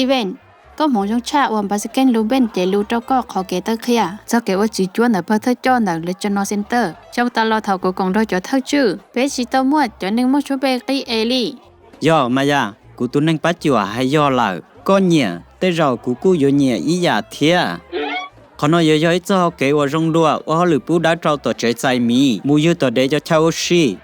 Steven, koj hmoov zoo tshaj ua npawg Skeej lus npeej ces lus rau koj qhov kev taw qhia txog kev ua tswv cuab ntawm pawg thawj coj ntawm Regional Center. Xyoo tas los thaum kuv koom nrog cov thawj tswj, peb tsis tau muaj cov neeg muaj suab npe qib es li. Yog Maya, kuv tus neeg pab cuam hais yog lawm. Koj nyiam, tej zaum kuv kuj yuav nyiam ib yam thiab. Qhov no yuav yog ib txoj hau kev uas zoo dua, ua hauj lwm pub dawb rau tom tsev txais miv mus ywg tom dev cov chaw ua si.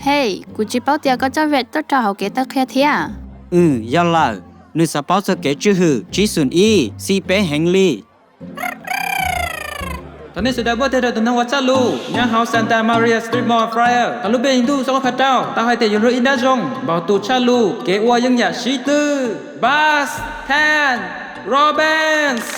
Hej, kuv tsis paub tias koj coj Vet tuaj rau hauv kev taw qhia thiab. Wb, yog lawm, nws xav paub txog kev tswj hwm tsib xoom ib, xij peb heev li. Thov nej sawv daws npuaj tes rau tus neeg uas tshaj lus nyob hauv Santa Maria Strip Mall Flyer. Thaum lub npe ntuj xyoo ob phav rau tau hais tias yuav luag ib dab zoo npaum tus tshaj lus kev ua yeeb yam sib tw, Bas Than Robbins.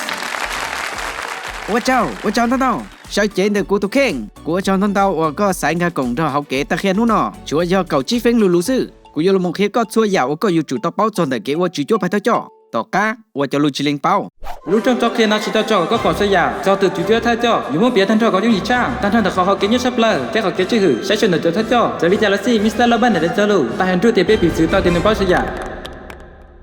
Ua tsaug, ua tsaug ntau ntau, sawv cev ntawm kuv tus kheej. Kuv ua tsaug ntau ntau uas koj xaiv nkag koom nrog hauv kev taw qhia hnub no. Tsuas yog kaum tsib feeb lus lus xwb, kuv yuav los mus qhia koj txhua yam uas koj yuav tsum tau paub txog ntawm kev ua tswv cuab pawg thawj coj, tom qab uas cov lus tsis lees paub. Lub rooj tso qhia no tsis tau tso kom koj pom txhua yam txog tus tswv cuab thawj coj, yuav muab piav tag nrho kom yooj yim tshaj, tag nrho ntawm qhov hau kev nyob tshaj plaws thiab qhov kev tswj hwm saib xyuas ntawm cov thawj coj. Txawm li cas los xij, Mister Laban ntawm daim cog lus tau hais nruj tias peb piv txwv tau tias nws paub txhua yam.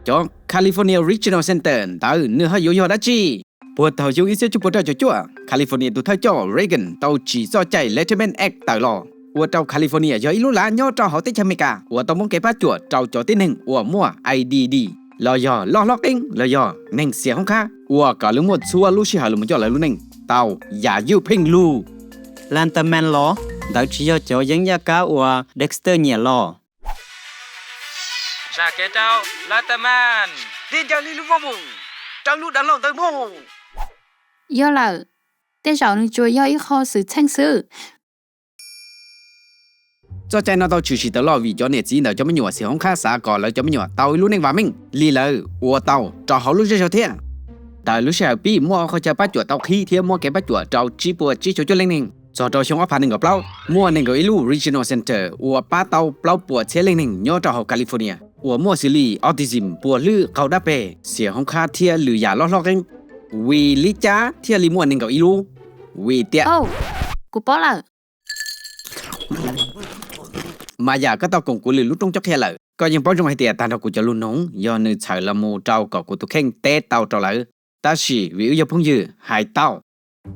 Cov California Regional Center ntawd nws ho yuav yog dab tsi? Puag thaum xyoo ib txhiab cuaj puas rau caum cuaj, California tus thawj coj Reagan tau tsim txoj cai Letterman Act tawm los, ua rau California yog ib lub lav nyob rau hauv teb chaws Amelikas uas tau muab kev pab cuam rau cov tib neeg uas muaj I D D los yog loj hlob qeeb los yog neeg xiam hoob khab, ua kom lawv muaj txhua lub sij hawm los mus coj lawv lub neej tau yam ywj pheej lug. Letterman Law ntawd tsis yog cov yeeb yaj kab uas Dexter nyiam los? Zam kev rau Letterman. Li ncaws li lub voj mus, raws lub dav hlau ntawd mus. Yog lawm, tej zaum nws tsuas yog ib qho xwm txheej xwb. Txoj cai no tau tshwm sim tawm los vim cov niam txiv ntawm cov me nyuam xiam hoob khab xav kom lawv cov me nyuam tau ib lub neej vam meej li lawv ua tau rau hauv lub zej zog thiab. Ntawm lub sij hawm pib muaj qhov chaw pab cuam tau qhib thiab muab kev pab cuam rau tsib puas tsib caug cuaj leej neeg. Txog rau xyoo ob phav nees nkaum plaub, muaj nees nkaum ib lub Regional Center uas pab tau plaub puas txhiab leej neeg nyob rau hauv California, uas muaj xws li autism, puas hlwb, qaug dab peg, xiam hoob khab thiab lwm yam loj hlob qeeb. Vim li cas thiaj li muaj nees nkaum ib lub? Vim tias, kuv paub lawm. Mas yam koj tau koom kuv lwm lub rooj coj qhia lawm, koj yeej paub zoo hais tias tag nrho kuv cov lus noog yog nws txhawm los mus rau kom kuv tus kheej teb tau rau lawv. Tab sis vim wb yog phooj ywg, hais tau.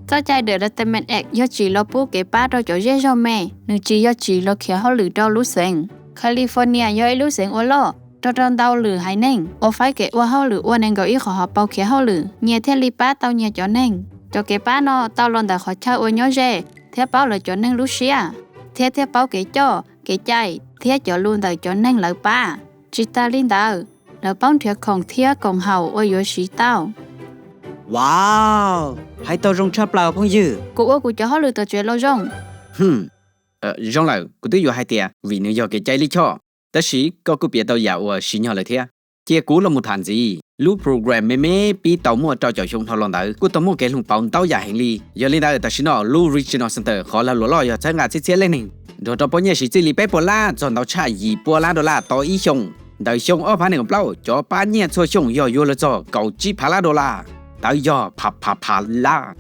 Txoj cai The Letterman Act yog tsim los pub kev pab rau cov zej zog me, nws tsis yog tsim los khiav hauj lwm rau lub xeev. California yog ib lub xeev ua loj, rau rau ntau lwm haiv neeg uas faib kev ua hauj lwm ua nees nkaum ib qhov hauv paus khiav hauj lwm, nyias thiaj li pab tau nyias cov neeg. Cov kev pab no tau los ntawm qhov chaw uas nyob ze thiab paub lawv cov neeg lub siab, thiab thiaj paub kev coj, kev cai thiab cov lus ntawm cov neeg lawv pab. Tsis tas li ntawd, lawv paub nrhiav khoom thiab koom haum uas yuav siv tau. Wow, hais tau zoo tshaj plaws phooj ywg. Kuv ua kuv cov hauj lwm tom tsev los zoo. Zoo lawm, kuv twb yuav hais tias vim nws yog kev cai lij choj, tab sis koj kuj piav tau yam uas siv nyog lawm thiab. Cia kuv los mus tham ntxiv, lub program me me pib tau muaj rau caum xyoo dhau los ntawd kuj tau muaj kev hloov pauv ntau yam heev li. Yog li ntawd tam sim no lub Regional Center qhov lag luam loj yog txhawb nqa txhiab txhiab leej neeg, nrog rau pab nyiaj siv txij li peb puas lab txog ntau tshaj yim puas lab dollar tau ib xyoos. Ntawm xyoo ob phav nees nkaum plaub cov pab nyiaj txhua xyoo yog yuav luag txog kaum tsib phav lab dollar. Ntawd yog phav phav phav lab.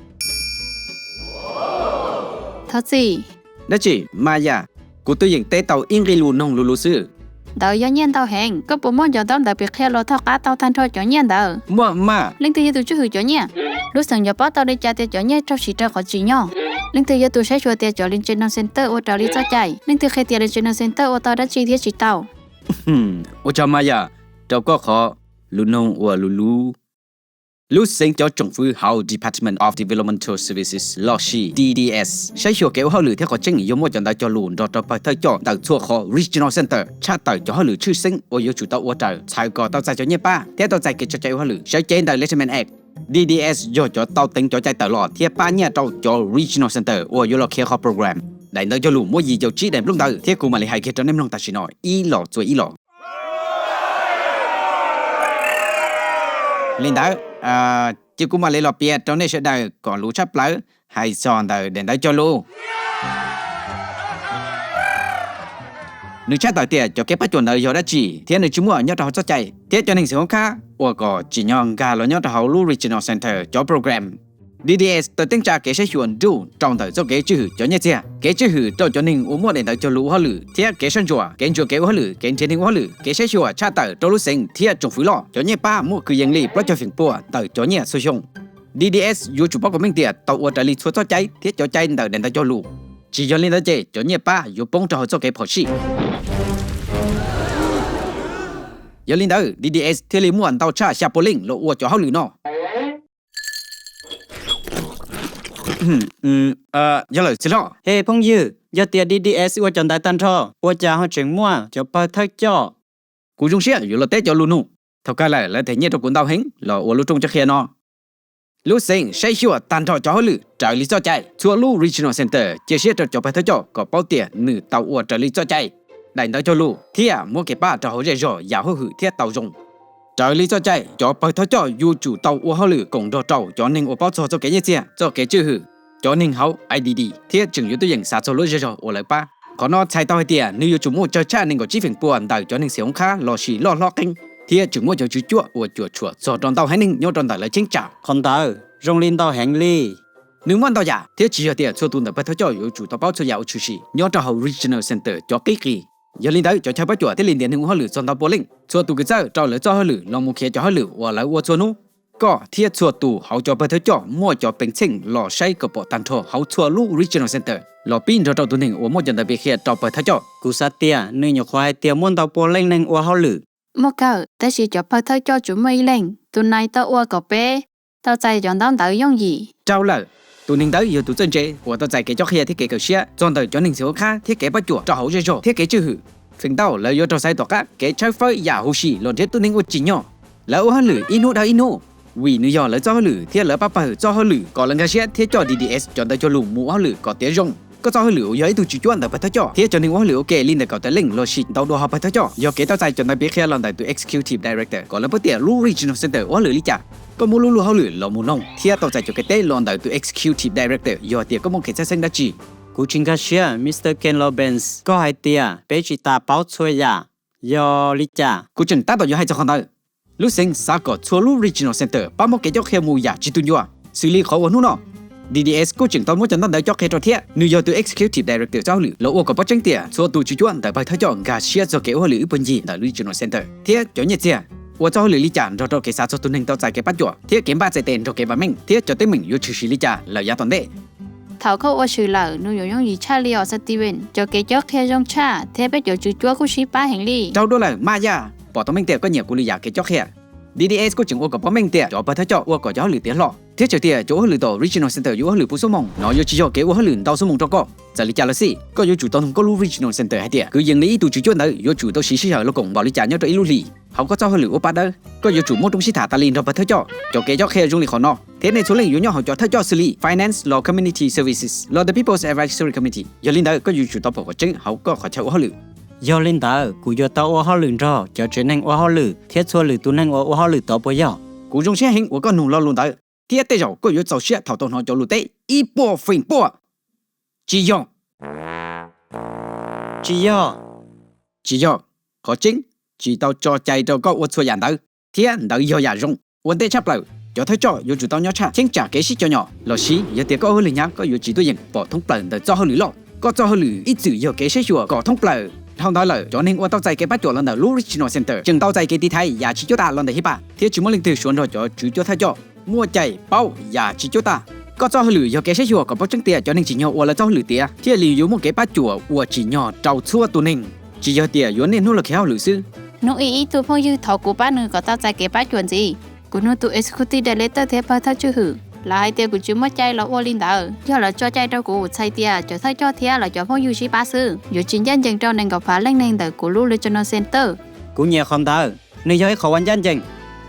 Thov txim. Dab tsi, Maya? Kuv twb yeej teb tau ib nqe lus noog lus lus xwb. Ntawd yog nyiaj ntau heev, koj puas muaj ncov ntaub ntawv piv qhia los thaub qab tau tag nrho cov nyiaj ntawd? Muaj mas. Leej twg yog tus tswj hwm cov nyiaj? Lub xeem yuav paub tau li cas tias cov nyiaj raug siv raws qhov tsim nyog? Leej twg yog tus saib xyuas tias cov Regional Center ua raws li txoj cai? Leej twg qhia tias Regional Center ua tau dab tsi thiab tsis tau? Ua tsaug Maya rau koj qhov lus noog uas lus lus. Lub xeev cov tsoom fwv hauv Department of Developmental Services los sis D D S saib xyuas kev ua hauj lwm thiab qhov tseeb yuav muaj cov ntawv cog lus nrog rau pawg thawj coj ntawm txhua qhov Regional Center tshaj tawm cov hauj lwm tshwj xeeb uas yuav tsum tau ua raws txhawm kom tau txais cov nyiaj pab thiab tau txais kev tso cai ua hauj lwm. Sawv cev ntawm Letterman Act, D D S yog cov tau teev cov cai tawm los thiab pab nyiaj rau cov Regional Center uas yuav los khiav qhov program. Daim ntawv cog lus muaj yim caum tsib daim nplooj ntawv thiab kuv mam li hais kiag rau nej mloog tam sim no ib los txuas ib los. Li ntawd, cia kuv mam li los piav rau nej sawv daws kom luv tshaj plaws hais txog ntawm daim ntawv cog lus. Nws tshaj tawm tias cov kev pab cuam ntawd yog dab tsi thiab nws tsis muaj nyob rau hauv txoj cai, thiab cov neeg xeem hoob khab uas kom tsim nyog nkag los nyob rau hauv lub Regional Center cov program D D S tau teeb tsa kev saib xyuas nruj rau ntawm txoj kev tswj hwm cov nyiaj txiag, kev tswj hwm rau cov neeg uas muaj daim ntawv cog lus ua hauj lwm, thiab kev soj ntsuam, kev ntsuas kev ua hauj lwm, kev nrhiav neeg ua hauj lwm, kev saib xyuas tshaj tawm rau lub xeev thiab tsoom fwv loj. Cov nyiaj pab muaj kwv yees li plaub caug feem pua ntawm cov nyiaj txhua xyoo. D D S yuav tsum paub kom meej tias tau ua raws li txhua txoj cai thiab cov cai ntawm daim ntawv cog lus. Tsis yog li ntawd ces cov nyiaj pab yuav poob rau hauv txoj kev phom sij. Yog li ntawd, D D S thiaj li muaj ntau tshaj xya pua leej los ua cov hauj lwm no. Yog lawm txiv hlob. He phooj ywg, yog tias D D S ua cov ntawd tag nrho, ua cas ho tseem muaj cov pawg thawj coj? Kuv zoo siab yuav los teb cov lus nug. Thaum kawg lawm lawv them nyiaj rau kuv ntau heev los ua lub rooj coj qhia no. Lub xeev saib xyuas tag nrho cov hauj lwm raws li txoj cai. Txhua lub regional center cia siab rau cov pawg thawj coj kom paub tias nws tau ua raws li txoj cai, daim ntawv cog lus, thiab muab kev pab rau hauv zej zog yam hauj lwm thiab tau zoo. Raws li txoj cai, cov pawg thawj coj yuav tsum tau ua hauj lwm koom nrog rau cov neeg uas paub txog txoj kev nyiaj txiag, txoj kev tswj hwm, cov neeg hauv I D D, thiab tseem yuav tuaj yeem xav txog lub zej zog uas lawv pab. Qhov no txhais tau hais tias nws yuav tsum muaj tsawg tshaj nees nkaum tsib feem pua ntawm cov neeg xim hoob qhab los sis loj hlob qeeb, thiab tseem muaj cov tswv cuab uas cuam tshuam txog rau ntau haiv neeg nyob rau ntawm lawv cheeb tsam. Qhov ntawd zoo li ntau heev li. Nws muaj ntau yam, thiab tsis yog tias txhua tus ntawm pawg thawj coj yuav tsum tau paub txhua yam uas tshwm sim nyob rau hauv regional center cov qib qis. Yog li ntawd, cov chaw pab cuam thiaj li ntiav neeg ua hauj lwm txog ntau pua leej. Txhua tus kws txawj rau lawv txoj hauj lwm los mus khiav cov hauj lwm uas lawv ua txhua hnub. Koj thiab txhua tus hauv cov pawg thawj coj muaj cov peev txheej los saib kom pom tag nrho hauv txhua lub regional center los pib nrog rau tus neeg uas muaj cov ntawv piv qhia rau pawg thawj coj. Kuv xav tias nws nyuam qhuav hais tias muaj ntau pua leej neeg ua hauj lwm. Muaj kawg, tab sis cov pawg thawj coj tsuas muaj ib leeg. Tus nais tau ua kom peb tau txais cov ntaub ntawv yooj yim. Rau lawm, tus neeg ntawd yog tus txawj ntse uas tau txais kev cob qhia thiab kev kawm siab txog ntawm cov neeg xim hoob qhab thiab kev pab cuam rau hauv zej zog thiab kev tswj hwm. Feem ntau lawv yuav raug xaiv tom qab kev tshawb fawb yam huv si los nrhiav tus neeg uas tsim nyog. Lawv ua hauj lwm ib hnub dhau ib hnub, vim nws yog lawv txoj hauj lwm thiab lawv pab pawg txoj hauj lwm kom lawv nkag siab thiab coj D D S cov ntawv cog lus mus ua hauj lwm kom tiav zoo. Koj txoj hauj lwm uas yog ib tug tswv cuab ntawm pawg thawj coj thiab cov neeg ua hauj lwm ua ke li ntawm kaum tawm leej los sis ntau dua hauv pawg thawj coj yog kev tau txais cov ntawv piv qhia los ntawm tus executive director kom lawv paub tias lub regional center ua hauj lwm li cas. Koj muab lub luag hauj lwm los mus noog thiab tau txais cov kev teb los ntawm tus executive director yog tias koj muaj kev txhawj xeeb dab tsi. Kuv tsis nkag siab, Mister Ken Lobbins, koj hais tias peb tsis tas paub txhua yam, yog li cas? Kuv tseem tab tom yuav hais txog qhov ntawd. Lub xeev xav kom txhua lub regional center pab muab kev cob qhia mus yam tsis tu ncua, xws li qhov uas hnub no D D S kuj tseem tau muab cov ntaub ntawv cob qhia rau thiab nws yog tus executive director txoj hauj lwm los ua kom paub tseeb tias txhua tus tswv cuab ntawm pawg thawj coj nkag siab txog kev ua hauj lwm ib puag ncig ntawm lub regional center thiab cov nyiaj txiag, ua txoj hauj lwm li cas nrog rau kev xav txog tus neeg tau txais kev pab cuam thiab kev npaj txais tes nrog kev vam meej thiab cov teeb meem yuav tshwm sim li cas lawm yav tom ntej. Thaum koj ua swm lawm nws yuav yooj yim tshaj li os Steven, cov kev cob qhia zoo tshaj thiab peb cov tswv cuab kuj sib pab heev li. Raug dua lawm Maya, pom tau meej tias koj nyiam kuv li yam kev cob qhia. D D S kuj tseem ua kom paub meej tias cov pawg thawj coj ua kom cov hauj lwm tiav hlo thiab txhais tias cov ua hauj lwm tom regional center yuav ua hauj lwm puv xuab moos no yuav tsis yog kev ua hauj lwm ntau xuab moos rau koj. Txawm li cas los xij, koj yuav tsum tau noog koj lub regional center hais tias kwv yees li ib tug tswv cuab ntawd yuav tsum tau siv sij hawm los koom npaum li cas nyob rau ib lub hlis. Hauv koj txoj hauj lwm ua pab dawb, koj yuav tsum muaj rooj sib tham tas li nrog pawg thawj coj. Cov kev cob qhia zoo li qhov no thiab nej txhua leej yuav nyob hauv cov thawj coj xws li Finance los Community Services los the People's Advisory Committee. Yog li ntawd koj yuav tsum tau pom kom tseeb hauv koj qhov chaw ua hauj lwm. Yog li ntawd kuv yuav tau ua hauj lwm nrog cov tsev neeg ua hauj lwm thiab txhua lwm tus neeg uas ua hauj lwm tod puas yog? Kuv zoo siab heev uas koj nug lo lus ntawd, thiab tej zaum koj yuav txaus siab thaum tau hnov cov lus teb ib puas feem pua. Tsis yog. Tsis yog. Tsis yog. Qhov tseeb, tsis tau tso cai rau koj ua txhua yam ntawd, thiab ntawd yog yam zoo. Ua ntej tshaj plaws, cov thawj coj yuav tsum tau nyob tshaj cheeb tsam kev sib cov nyom, los sis yog tias koj ua hauj lwm hnyav koj yuav tsis tuaj yeem pom thoob plaws ntawm txoj hauj lwm loj. Koj txoj hauj lwm ib txwm yog kev saib xyuas kom thoob plaws. Dhau ntawd lawm, cov neeg uas tau txais kev pab cuam los ntawm lub Regional Center tseem tau txais kev tiv thaiv yam tsis cuab tam los ntawm HIPAA, thiab tsis muaj leej twg suav nrog cov tswv cuab thawj coj muaj cai paub yam tsis cuab tam. Koj txoj hauj lwm yog kev saib xyuas kom paub tseeb tias cov neeg tsim nyog ua lawv txoj hauj lwm tiav thiaj li yuav muaj kev pab cuam uas tsim nyog rau txhua tus neeg, tsis yog tias yuav niaj hnub los khiav hauj lwm xwb. Hnub ib ib tug phooj ywg thov kuv pab nws kom tau txais kev pab cuam ntxiv. Kuv nug tus Executive Director thiab pawg thawj tswj hwm, lawv hais tias kuv tsis muaj cai los ua li ntawd, yog lawv tso cai rau kuv txhais tias cov thawj coj thiab lawv cov phooj ywg sib pab xwb, yuav tsis ncaj ncees rau nees nkaum phav leej neeg ntawm kuv lub Regional Center. Kuv nyiam qhov ntawd, nws yog ib qho uas ncaj ncees.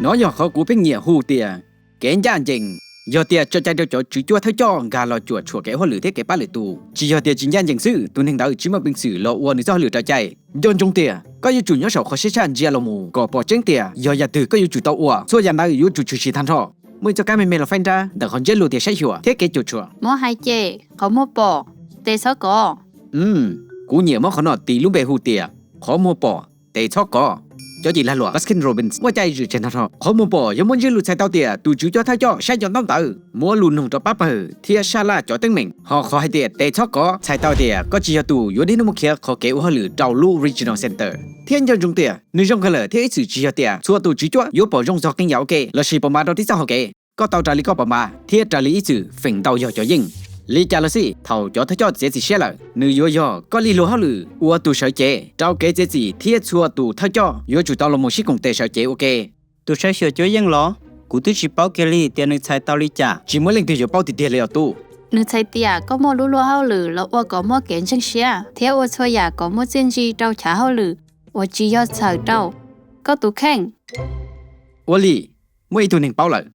Nov yog qhov kuv pheej nyiam hu tias kev ncaj ncees. Yog tias tso cai rau cov tswv cuab thawj coj nkag los cuam tshuam kev ua hauj lwm thiab kev pab lwm tus, tsis yog tias tsis ncaj ncees xwb, tus neeg ntawd tsis muaj peev xwm los ua nws txoj hauj lwm raws cai. Nco ntsoov tias koj yuav tsum nyob saum qhov siab tshaj ntsia los mus kom pom tseeb tias yog yam twg koj yuav tsum tau ua. Txhua yam ntawd yuav tsum tshwm sim tag nrho. Muaj ib txoj kab me me los faib nrab ntawm qhov ntsiab lus tias saib xyuas thiab kev cuam tshuam. Muab hais ces qhov muag pom, tes txhob kov. Mm, kuv nyiam muab qhov no tis lub npe hu tias qhov muag pom, tes txhob kov. Cov yim lag luam Baskin Robbins muaj cai zwm tseg nrog nrho. Qhov muag pom yog muaj ntsiab lus txhais tau tias tus tswv cuab thawj coj saib cov ntaub ntawv, muab lub noog rau pab pawg thiab sab laj cov teeb meem. Ho qhov hais tias tes txhob kov txhais tau tias koj tsis yog tus yuav niaj hnub mus khiav qhov kev ua hauj lwm rau lub Regional Center. Thiab nco ntsoov tias nws zoo kawg lawm thiab ib txwm tsis yog tias txhua tus tswv cuab yuav pom zoo txog qee yam ua ke lossis pom npav rau tib txoj hau kev. Koj tau raws li koj pom npav thiab raws li ib txwm feem ntau yog cov yeej. Li cas los xij, thaum cov thawj coj txiav txim siab lawm, nws yuav yog koj lig luag hauj lwm ua tus sawv cev rau kev txiav txim thiab txhua tus thawj coj yuav tsum tau los mus sib koom tes sawv cev ua ke. Tus saib xyuas cuab yeej los? Kuv twb tsis paub kiag li tias nws txhais tau li cas. Tsis muaj leej twg yuav paub tiag tiag li os tub. Nws txhais tias koj muaj lub luag hauj lwm los ua kom muaj kev ntseeg siab thiab ua txhua yam kom muaj txiaj ntsig rau chav hauj lwm uas tsis yog txhawm rau koj tus kheej. Ua li, muaj ib tug neeg paub lawm.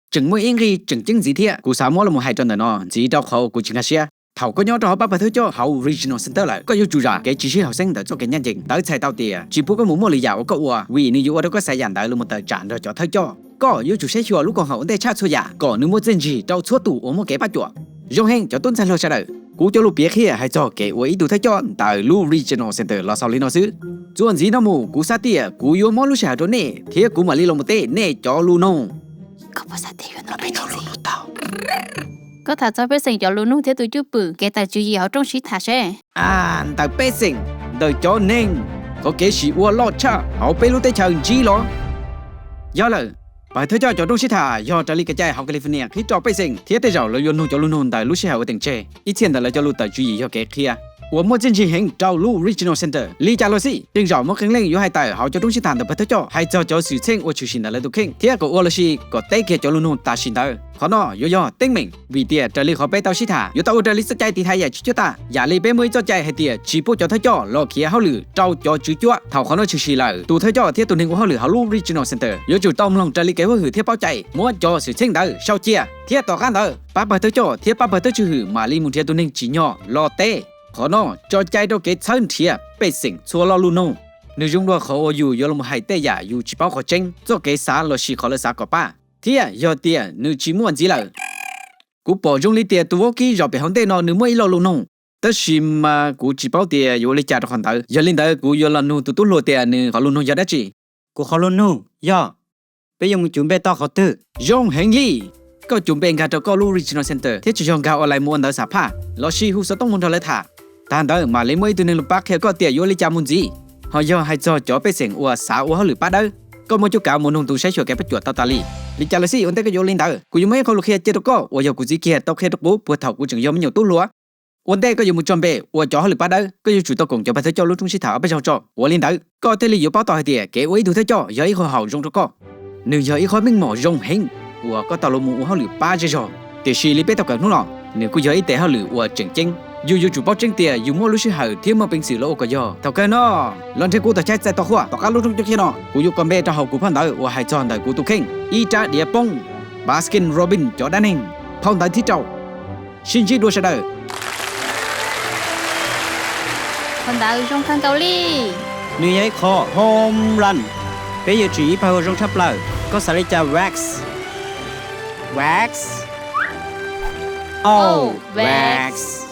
Tseem muaj ib nqi tseem ceeb ntxiv thiab, kuv xav muab los mus hais rau ntawm no ntxiv rau qhov uas kuv tsis nkag siab. Thaum koj nyob rau hauv pab pawg thawj coj hauv Regional Center lawm, koj yuav tsum zam kev tsis sib haum xeeb ntawm txoj kev ncaj ncees. Ntawd txhais tau tias tsis pub koj mus muaj lwm yam uas koj ua, vim nws yuav ua rau koj xav yam ntawd los mus tawm tsam nrog cov thawj coj. Koj yuav tsum saib xyuas lub koom haum ua ntej tshaj txhua yam kom nws muaj txiaj ntsig rau txhua tus uas muaj kev pab cuam. Zoo heev cov tub ntxhais hluas sawv daws, kuv cov lus piav qhia hais txog kev ua ib tug thawj coj ntawm lub Regional Center los xaus li no xwb. Txuas ntxiv no mus kuv xav tias kuv yuav muab lub sij hawm rau nej thiab kuv mam li los mus teb nej cov lus nug. Koj tham txog pej xeem cov lus nug thiab tus cwj pwm kev tawm tswv yim hauv rooj sib tham seb. Ntawm pej xeem, ntawm cov neeg, qhov kev sim ua loj tshaj hauv peb lub teb chaws ntsib los? Yog lawm, pawg thawj coj cov rooj sib tham yog raws li kev cai hauv California qhib rau pej xeem thiab tej zaum lawv yuav nug cov lus nug ntawm lub sij hawm ua teem tseg. Ib txhia ntawm lawv cov lus tawm tswv yim yog kev qhia uas muaj txiaj ntsig heev rau lub Regional Center. Li cas los xij, tej zaum muaj qee leej yuav hais tawm hauv cov rooj sib tham ntawm pawg thawj coj hais txog cov xwm txheej uas tshwm sim ntawm lawv tus kheej thiab kom ua los sis kom teb kiag cov lus nug tam sim ntawd. Qhov no yuav yog teeb meem, vim tias raws li qhov peb tau sib tham yuav tau ua raws li txoj cai tiv thaiv yam tswv cuab tag. Yam li peb muaj ib txoj cai hais tias tsis pub cov thawj coj los khiav hauj lwm rau cov tswv cuab. Thaum qhov no tshwm sim lawm, tus thawj coj thiab tus neeg ua hauj lwm hauv lub Regional Center yuav tsum tau mloog raws li kev hauj lwm thiab paub cai, muab cov xwm txheej ntawd sau cia, thiab tom qab ntawd pab pawg thawj coj thiab pab pawg thawj tswj hwm mam li mus nrhiav tus neeg tsim nyog los teb. Qhov no tso cai rau kev txhawb nrhiav pej xeem txhua lo lus nug. Nws zoo dua qhov uas yus yuav los mus hais tej yam yus tsis paub qhov tseeb, txoj kev xav los sis qhov lawv xav kom pab. Thiab yog tias nws tsis muaj ntxiv lawm, kuv pom zoo li tias tus vaub kib zos pem hauv ntej no nws muaj ib lo lus nug, tab sis mas kuv tsis paub tias yuav ua li cas rau qhov ntawd. Yog li ntawd kuv yuav los nug tus tub hluas tias nws qhov lus nug yog dab tsi. Kuv qhov lus nug yog, peb yuav mus cuv npe toj qhov twg? Zoo heev li, koj cuv npe nkag rau koj lub Regional Center thiab tsis yog nkag online mus ua ntawv xam phaj los sis hu xov tooj mus nrog lawv tham. Tag ntawd mam li muaj ib tug neeg los pab qhia koj tias yuav ua li cas mus ntxiv. Ho yog hais txog cov pej xeem uas xav ua hauj lwm pab dawb, koj muaj cuab kav mus nug tus saib xyuas kev pab cuam tau tas li. Li cas los xij, ua ntej koj yuav ua li ntawd, kuv yuav muaj ib qho lus qhia cia rau koj uas yog kuv txiv kiag tau qhia rau kuv puag thaum kuv tseem yog me nyuam tub hluas. Ua ntej koj yuav mus tso npe ua cov hauj lwm pab dawb, koj yuav tsum tau koom cov pawg thawj coj lub rooj sib tham ob peb zaug tso. Ua li ntawd koj thiaj li yuav paub tau hais tias kev ua ib tug thawj coj yog ib qho haum zoo rau koj. Nws yog ib qho meej mom zoo heev uas koj tau los mus ua hauj lwm pab zej zog. Tiam sis li peb tau kawm hnub no, nws kuj yog ib tes hauj lwm uas tseem ceeb. Yus yuav tsum paub tseeb tias yus muaj lub sij hawm thiab muaj peev xwm los ua kom yog. Thaum kawg no, los nrhiav kuv tom chaw txais tos qhuaj tom qab lub rooj coob khiab no, kuv yuav kos npe rau hauv kuv phau ntawv uas hais txog ntawm kuv tus kheej. Ib rab diav poob, Baskin Robbins cov dab neeg, phau ntawv thib rau. Sib ntsib dua sawv daws. Phau ntawv zoo kawg nkaus li. Nws yog ib qho home run. Peb yuav tsum ib pawg ua zoo tshaj plaws. Koj xav li cas Wax? Wax. Oh, Wax.